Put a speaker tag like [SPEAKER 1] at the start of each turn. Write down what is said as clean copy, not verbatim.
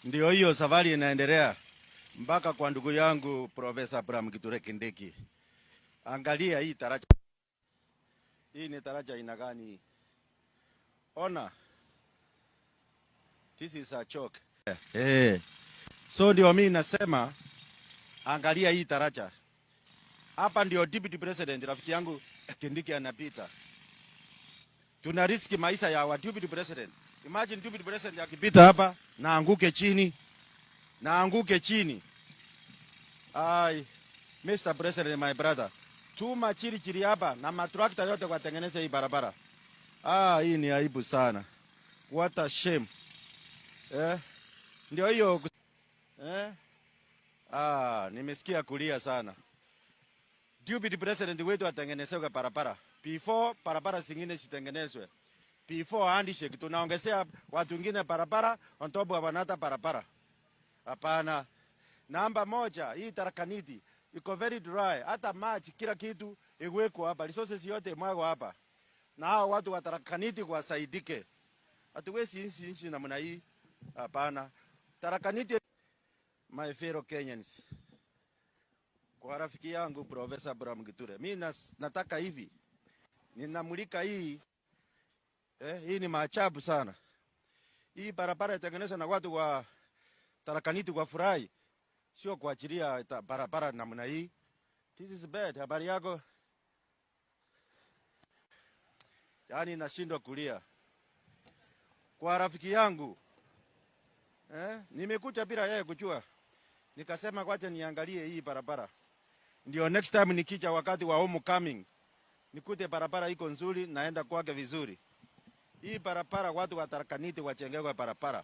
[SPEAKER 1] Ndio hiyo safari inaendelea mpaka kwa ndugu yangu Profesa Abraham Kithure Kindiki. Angalia hii taraja. Hii ni taraja aina gani? Ona. This is a joke. Eh. So ndio mimi nasema angalia hii taraja. Hapa ndio Deputy President rafiki yangu Kindiki anapita. Tuna risk maisha ya wa Deputy President. Imagine Deputy President akipita hapa na anguke chini. Na anguke chini. Ai, Mr. President, my brother. Tuma chiri chiri hapa na matrakta yote kwa tengeneza hii barabara. Ah, hii ni aibu sana. What a shame. Eh? Ndio hiyo eh? Ah, nimesikia kulia sana. Deputy President wetu atengenezewe barabara. Before barabara zingine zitengenezwe. Before handshake tunaongezea watu wengine barabara on top of another barabara. Hapana. Namba moja, hii Tharaka Nithi iko very dry. Hata maji kila kitu iwekwa hapa. Resources yote imwagwa hapa. Na hao watu wa Tharaka Nithi wasaidike. Hatuwezi nchi namna hii. Hapana. Tharaka Nithi, my fellow Kenyans. Kwa rafiki yangu Professor Abraham Kithure, mimi nataka hivi. Ninamulika hii hii ni maajabu sana. Hii barabara itengenezwa na watu wa Tharaka Nithi kwa furahi, sio kuachilia barabara namna hii. This is bad. Habari yako? Yaani nashindwa kulia. Kwa rafiki yangu nimekuja bila yeye kujua. Nikasema kwacha niangalie hii barabara. Ndio next time nikija wakati wa homecoming nikute barabara iko nzuri, naenda kwake vizuri. Hii barabara watu wa Tharaka Nithi wajengewe barabara.